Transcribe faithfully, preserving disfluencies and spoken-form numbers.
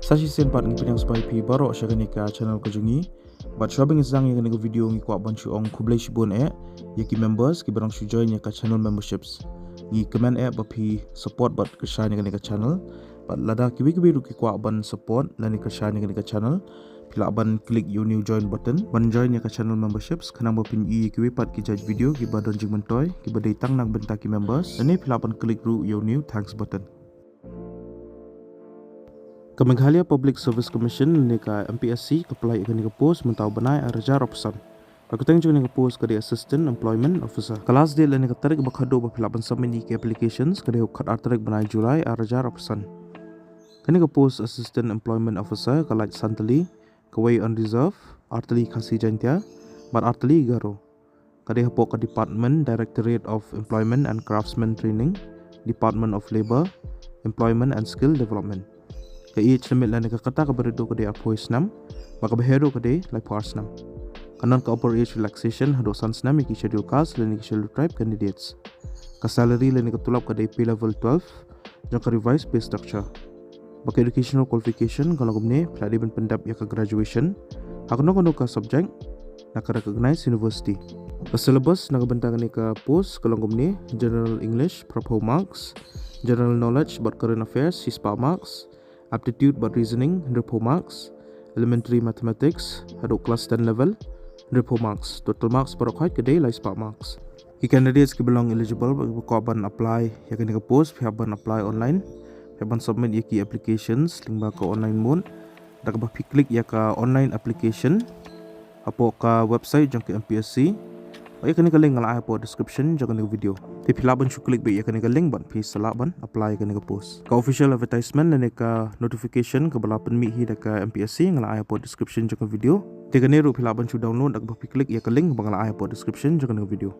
Sa shisien pat ngi pdiang sngewbha ïa phi baroh sha kane ka channel ka jong ngi. Bad shuwa ba ngin sdang ïa kane ka video ngi kwah ban shu ong khublei shibun eh ïa ki members kiba dang shu join ïa ka channel memberships. Ngi kmen eh ba phi support bad kyrshan ïa kane ka channel. Bad lada kiwei kiwei ruh ki kwah ban support lane kyrshan ïa kane ka channel, phi lah ban click ïa u new join button ban join ïa ka channel memberships, khnang ba phin ïohi ïa kiwei pat ki jait video kiba don jingmyntoi kiba dei tang na ka bynta ki members. Lane phi lah ban click ruh ïa u new thanks button. Ka Meghalaya Public Service Commission lane ka M P S C ka pynlait ïa kane ka post mynta u bnai ar hajar arphew san. Ka kyrteng jong kane ka post ka dei Assistant Employment Officer. Ka last date lane ka tarik ba khatduh ba phi lah ban submit ïa ki applications ka dei u khatar tarik bnai July ar hajar arphew san. Kane ka post Assistant Employment Officer ka lait san tylli, kawei unreserved, ar tylli Khasi Jaiñtia, bad ar tylli Garo. Ka dei hapoh ka Department, Directorate of Employment and Craftsmen Training, Department of Labour, Employment and Skill Development. Ka age limit lane ka kata kaba rit ruh ka dei arphew snem, bad kaba heh ruh ka dei laiphew ar snem. Ka don ka upper age relaxation haduh san snem ïa ki Scheduled Caste lane ki Scheduled Tribe candidates. Ka salary lane ka tulop ka dei pay level twelve jong ka revised pay structure. Bad ka educational qualification ka long kumne, phi lah dei ban pyndep ïa ka graduation ha kano kano ka subject na ka recognized university. Ka syllabus na ka bynta kane ka post ka long kumne: General English phraphew marks, General Knowledge bad Current Affairs shispah marks, Aptitude bad Reasoning hynriewphew marks, Elementary Mathematics haduh class ten level hynriewphew marks. Total marks baroh khoit ka dei laispah marks. Ki candidates kiba long eligible bad kiba kwah ban apply ïa kane ka post, phi hap ban apply online. Phi hap ban submit ïa ki applications lyngba ka online mode da kaba phi click ïa ka online application hapoh ka website jong ka M P S C. Bad ïa kane ka link nga la ai hapoh description jong kane ka video. Te phi lah ban shu click beit ïa kane ka link bad phi sa lah ban apply ïa kane ka post. Ka official advertisement lane ka notification kaba la pynmih hi da ka M P S C nga la ai hapoh description jong ka video. Te kane ruh phi lah ban shu download da kaba phi click ïa ka link ba nga la ai hapoh description jong kane ka video.